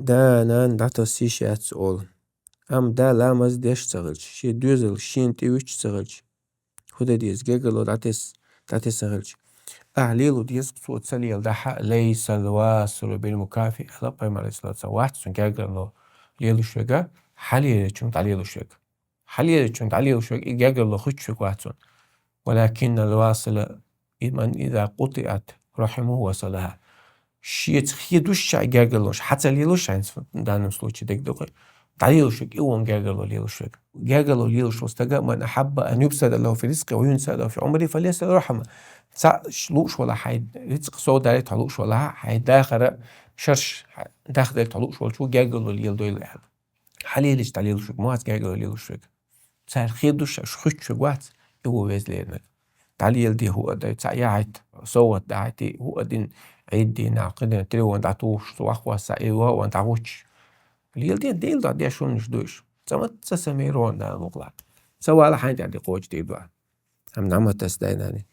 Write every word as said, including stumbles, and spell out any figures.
Да-нана дӀатасса йиш яц олу. Амма да ламаз деш ца хилча, шен доьзал шена тӀе вуьтуш ца хилча, хӀун дан деза, гергарло дӀатес-, дӀатесна хилча. Ахьа лело деза цо ца леладахь а, лайсал василу бил мукафи, аьлла пайхамар, алейхиссалату вассалам, вац цунна гергарло лелош верг, хьалелечунна дӀалелош верг. Хьалелечунна дӀалелош верг, и гергарло хуьттуш верг вац цунна. Валакиннал васила ман иза къутиат рахьимуху васалаха. Шеца хедуш а гергарлонаш хьа ца лелош, хьайна данном случае дерг ду-кх, дӀалелош верг, и вон гергарло лелош верг. Гергарло лелош волу стага, ман ахьабба ан юбсата лаху фи ризкъи ва юнса лаху фи умри, фалъясил рахьма. Цхьаъ лууш валахь, хьайн рицкъ сов далийта хьо лууш валахь, хьайн дахара шарш дахделла хьо лууш волчо гергарло леладойла аьлла. Хьалелича дӀалелош верг ма вац гергарло лелош верг. Цара хедуш а, шу хуьттуш верг вац, и вон веза леринарг. ДӀалеладе хӀуъа дай, цхьаъ яхьийта, совгӀат дахьийта, хӀуъа дина, Ӏийд дийнахь, кхидерг телефон дӀатухуш, цу вахвасса, и вахван дӀагӀуттуш. Леладе, Делан дуьхьа деш хӀуманаш ду уьш. Ца ма ца самийра вон Дала мукъалахь. Ца вала хьайн тӀехь де кхочу дийр ду. Амма нӀамат аса дай-наний.